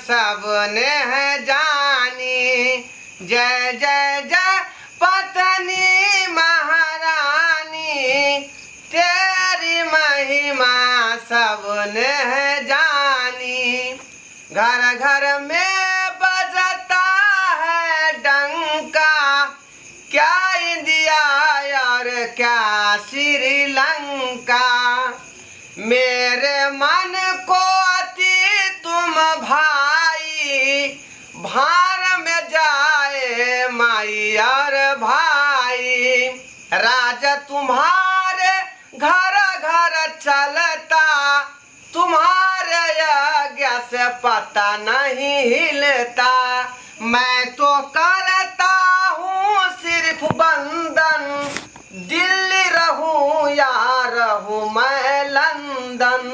सबने है जानी। जय जय जय पत्नी महारानी, तेरी महिमा सबने है जानी। घर घर में बजता है डंका, क्या इंडिया और क्या श्रीलंका। मेरे मन को अति तुम भाई, भार में जाए माई और भाई। राज तुम्हारे घर घर चलता, तुम्हारे आज्ञा से पता नहीं हिलता। मैं तो करता हूँ सिर्फ बंधन, दिल्ली रहूँ या रहूँ मैं लंदन।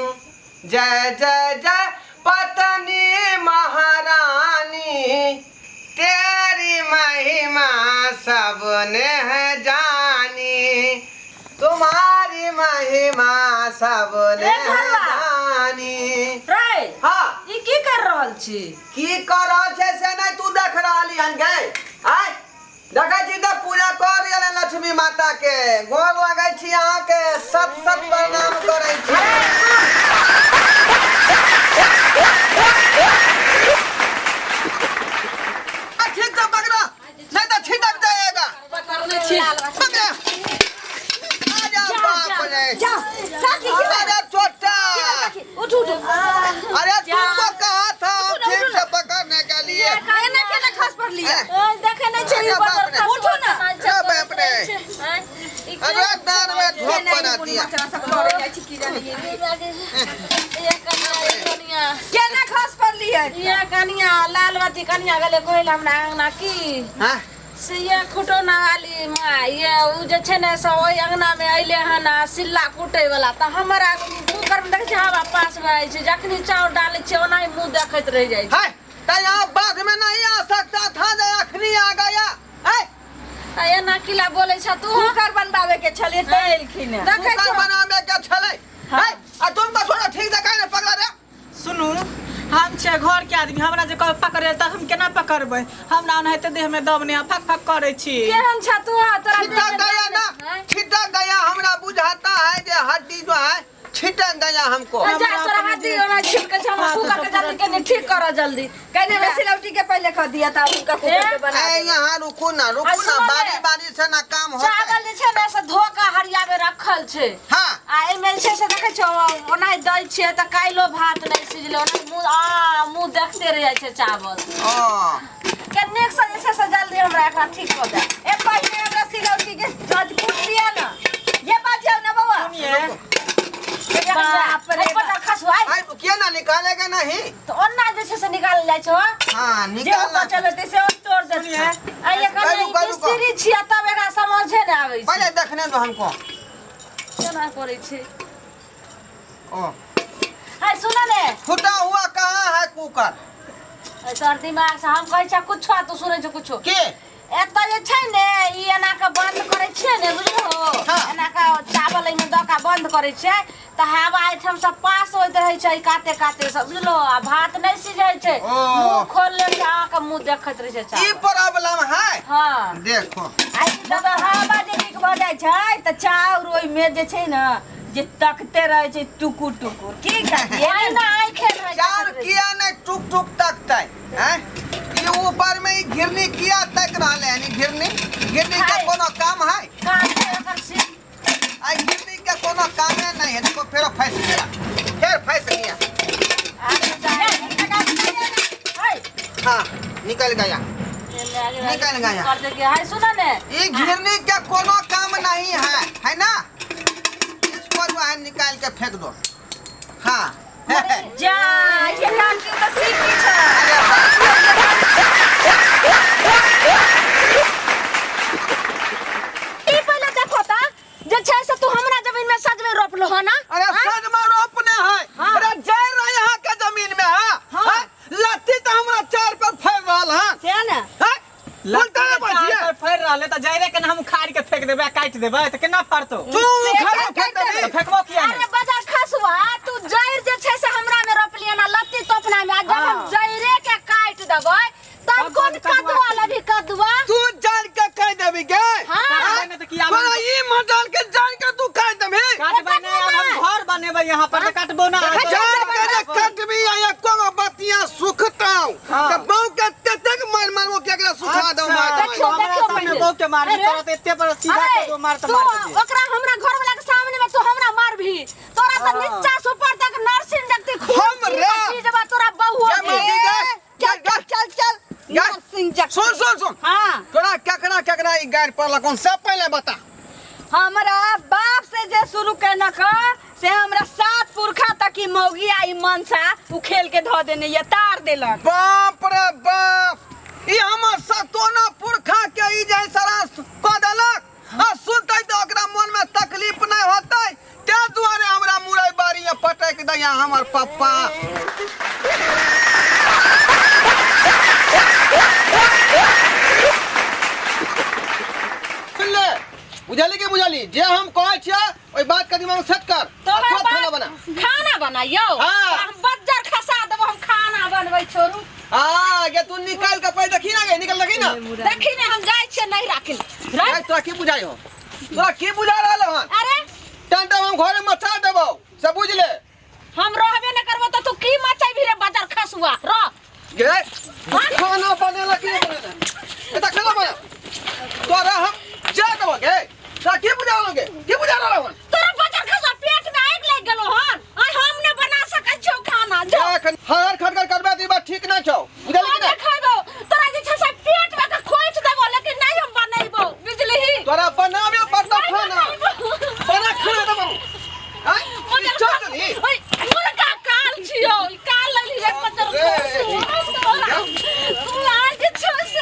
जय जय जय पत्नी महारानी, तेरी महिमा सबने है जानी। तुम्हारी महिमा सबने रे घरवा। जानी। रे हाँ। ई की कर रहल छी? की कर रहल छै से नहि तू देख रहली हन गे। आय देखै छी तऽ पूजा कर गेलै लक्ष्मी माता के। गोर लगै छी अहाँके, सत सत प्रणाम करै छी। ठीक से पकड़ो, नहीं तो छिटक जाएगा। पकड़ने छी। पकड़ो। अरे बाप रे, जा काकी की अरे छोटा, काकी उठ उठ। अरे तुमको कहा था ठीक से पकड़ने के लिए। केना केना खस पड़ली? देखे नहीं छै। अरे बाप रे। उठो ना। अरे बाप रे, अरे दार में झोंक बना दिया। केना खस पड़ली है? ये कनिया लालवती कनिया गेलै कहै लए हमरा अंगना की हाँ से ये खुटौना वाली माँ, ये उ जे छै ने से ओहि अंगना में अइले हन आ सिल्ला कुटै वाला, तऽ हमरा कूकर में देखै छियै हवा पास भए जाइ छै। जखनी चाउर डालै छियै ओनाही मुँह देखैत रहि जाइ छै। है तो यहाँ बाद में नहीं आ सकता था, जो अखनी आ गया है। आ एना किला बोलै छ तू? कुकर बनबावे के छलिए ते एलखिन। देखै कुकर छौ बनावे के छलै है, आ तुमको थोड़ा ठीक से काहे ने पकड़ा रे? सुनू, हम छियै घर के आदमी, हमरा जे कहब पकड़े तऽ हम केना पकड़बै? हमरा ओनाहिते देह में दम नहि आ, फक फक करै छी। केहन छ तू? हा तोरा छिटक गया ना? हैं? छिटक गया। हमरा बुझाता है जे हड्डी जो है छिटक गया हमको। आ जा, तोरा हाथी ओना छिटके छ। हमरा हाथ कुकर के सब जल्दी के ठीक कर जल्दी। कहने में सिलौटी के पहले खा दिया था उनका कुकर के बना। ए यहाँ रुकू ना, आ रुकू ना। सुनो ने। बारी बारी से ना काम होता है। चावल जे छै ने से धो के हरिया में रखल छै। हाँ। आ एहिमे जे छै से देखै छौ, ओनाहि दै छियै तऽ काल्हिो भात नहि सिझलै। ओनाहि मुँह आ मुँह देखते रहि जाइ छै चावल। ओ के नीक से जे छै से जल्दी हमरा एकरा ठीक कऽ दे। ए पहले हमरा सिलौटी के जज कूट दिया ना, ये बात जाओ ना बउआ। सुनिए। बाप रे। एहि पर खसुआइ। आई रुकिए ना, निकालेगा नहीं। तऽ ओना जे छै से निकालल जाइ छै। हाँ जे निकालना। बचल होते से और तोड़ देते। सुनिए। आ एखन रुको, रुको। मिस्त्री छियै तब एकरा समझे नहि आबै छै। पहले देखने दो हमको। केना करै छै? ओ हाय सुन ने। फूटा हुआ कहाँ है कुकर? अइ तोहर दिमाग से हम कहै छियै कुछो आ तू सुनै छौ कुछो। के? एतऽ जे छै ने ई एना के बंद करै छियै ने, बुझलहो? हाँ। एना के चावल एहिमे दऽ के बंद करै छियै तऽ हवा एहिठाम से पास होइत रहै छै काते काते से, बुझलहो? आ भात नहि सिझै छै। ओ। मुँह खोलले छै, अहाँके मुँह देखैत रहै छै ई चावल। प्रॉब्लम है। हँ। देखो। आ ई जब हवा जे नीक भऽ जाइ छै तऽ चाउर ओहिमे जे छै ने जे तकते रहै छै टुकुर टुकुर की खातियै। ओहिना आँखे रहै चार किया नहीं टुक टुक तकते हैं? ये ऊपर में ई घिरनी किया तक रहले हन? ई घिरनी, घिरनी के है। कोनो काम है? काम छै एकर सिर। आई घिरनी के कोनो कामे नहीं है। देखो फेरो फंस गया, फिर फंस गया। हाँ निकल गया, निकल गया। कर दे के हाय सुन ने। ये घिरनी के कोनो काम नहीं है, है ना? इसको जो है निकाल के फेंक दो। हाँ। जा ये काकी तऽ सीखी छै। अरे बाप। ई पहिले देखो ता जे छै से तू हमरा जमीन में सजमे रोपलो हो ना? अरे सजमा रोपने है। हाँ। अरे जड़ रहे यहाँ के जमीन में। हाँ हाँ। हाँ? लत्ती तो हमरा चार पर फैल रहल है। से ने। हाँ? उल्टा लत्ती ने जे चार बजिए। पर फैर रहलै तऽ जड़े के ने हम उखाड़ि के फेंक देबै आ काटि देबै तऽ केना फड़तौ? तू उखाड़ के फेंक तऽ देबी। फेंकबो किया अरे नहि? बजार खसुआ, तू जड़ जे छै से हमरा में रोपलिए ना, लत्ती तोपना में, आ जब हम हाँ। जड़े के सुन सुन सुन। हाँ। तोरा केकरा केकरा ई गारि पड़लक हन सब पहिले बता। हमरा बाप से जे शुरू केलक ह, से हमरा सात पुरखा तक ई मौगी आ ई मनसा उखेल के धऽ देने ये तार देलक। बाप रे बाप, ई हमर सतोना पुरखा के ई जे सरास कऽ देलक आ सुनतै तऽ ओकरा मन में तकलीफ नहीं होतै, ते दुआरे हमरा मुरई बाड़ी में पटक दैया हमर पप्पा। सुन ले, बुझली के बुझली, जे हम कहै छियै ओहि बात के दिमाग में सेट कर। तोहर आ तुरंत बात- खाना बना। खाना बनाइयो? हाँ। हम बज्जर खसा देबो, हम खाना बनबै छोड़ू। हाँ, गे तू निकाल के पहिले देखी ना, गे निकल देखी ना। देखी ने, हम जाइ छियै नहीं राखिल। ए, तोरा की बुझाइ हो? तोरा की बुझा रहल हन? अरे टंटा हम घरे मचा देबो, से बुझ ले। हम रहबे न करबो त तू की मचैबी रे बजर खसुआ? रह। गे खाना बनेला की नहीं बनेला? ए, त खाना बना। तोरा हम जा देबो गे। तोरा की बुझा रहल गे? की बुझा रहल हन? तोरा बजर खसुआ पेट में आगि लागि गेलो हन। आइ हम ने बना सकै छियौ खाना। जो। एखन हर खटखट करबे त ई बात ठीक नहीं छौ, बुझली कि नहीं? देखेबो तोरा जे छै से पेट में के खोइच देबो, लेकिन नहीं हम बनेबो, बुझलिही? तोरा बनाबे पड़तौ खाना। बना खाना देबो। आँय? ई चल तनी। ओइ, मुर्गा काल छियौ, ई काल लेलही रे बजर खसुआ। तू आज छौ से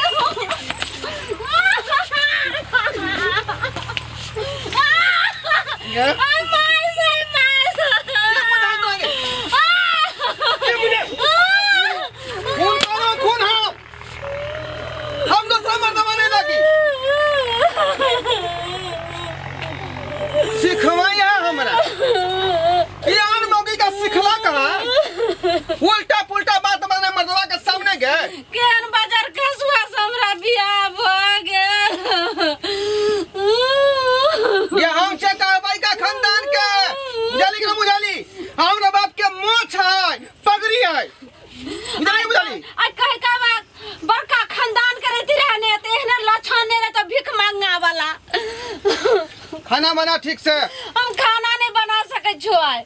गे? आइ मार से मार। की बुझाइ? खून करो खून। हम दोसरा मर्दवा नहीं लागी सिखवाई है हमरा। ई आन मौगी का सिखला कहाँ? उल्टा पुल्टा बात बने मर्दवा के सामने गए। केहन बाजार खसुआ से हमरा बियाह भऽ गेल। ये हम से कहबै का खानदान के, बुझाली कि ना बुझाली? हमरा बाप के मोछ है, पगड़ी है, बुझाली? बुझाली? आ कहे का बा बड़का खानदान के रहती रहे ने त एहने लक्षण ने रहे त भीख मांगा वाला। खाना बना ठीक से। हम खाना नहीं बना सकै छियो आइ।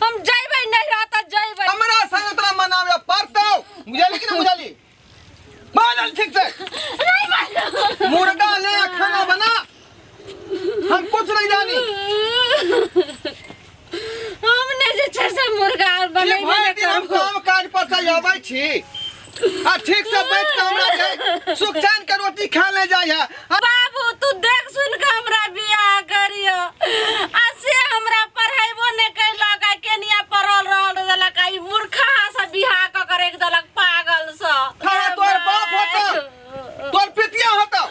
हम जइबै नैहरा त जइबै। हमरा संग तोरा मनावे पड़तौ, बुझाली कि ना बुझाली? बाजल ठीक से। नहीं बाजल। मुर्गा ले आ, खाना बना, हम कुछ नहीं जानी। हम ने जे छै से मुर्गा ये बनेबे भरि नहि दिन हम करबो। काम काज पर से अबै छी आ ठीक से बैठ के हमरा के सुख चैन के रोटी खा ले जाइ है। बाबू, तू देख सुन के हमरा बियाह करियो आ से हमरा पढ़ाइबो नहि कैलक आ केनिया पढ़ल रहल देलक आ ई मूर्खा से बियाह कऽ के राखि देलक पागल से। खाना तोहर बाप होतौ, तोहर पितिया होतौ,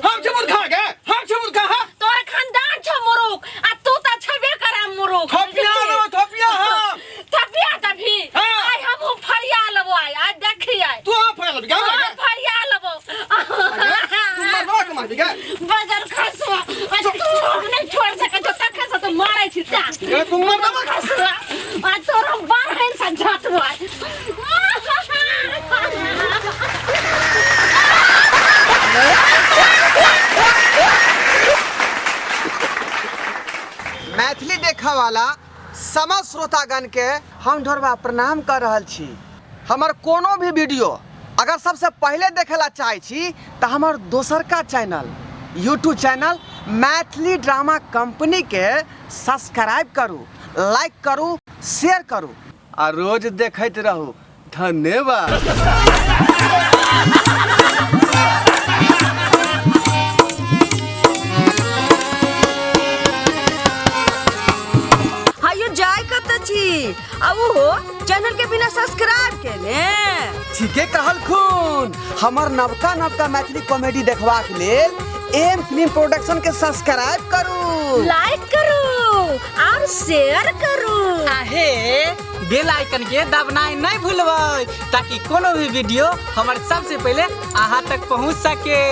हम छी मूर्खा गे? हम छी मूर्खा? हाँ। तोहर खानदान छौ मुरुख आ तू तऽ छेबे करा मुरुख। थपिया रो थपिया हम। थपिया तभी। हाँ। आइ हमहूँ फरिया लेबो आइ, आइ देखी आइ। तू हाँ फरिया लेबी गे? हाँ, फरिया लेबो। तू मरबा के मारबी गे? बजर खसुआ, आ तू हम नहि छोड़ सकै छौ, तखन से तू मारै छी ता। गे, तू मरबा। खसुआ, आ तोर हम बारहन से झटबो आइ। मैथिली देखऽ वाला समस्त श्रोतागण के हम ढोरबा प्रणाम कर रहल छी। हमर कोनो भी वीडियो अगर सबसे पहले देखे ला चाहै छी तऽ हमर दोसरका channel YouTube channel Maithili drama company के सब्सक्राइब करू, लाइक करू, शेयर करू आ रोज देखैत रहू। धन्यवाद। हायो जाय कत छी आ ओहो चैनल के बिना सब्सक्राइब केने? ठीके कहल खून। हमर नवका नवका मैथिली कॉमेडी देखबाक लेल एम फिल्म प्रोडक्शन के सब्सक्राइब करू, लाइक करू और शेयर करू। आहे बेल आइकन के दबनाइ नहीं भूलबै ताकि कोनो भी वीडियो हमर सबसे पहले अहाँ तक पहुँच सके।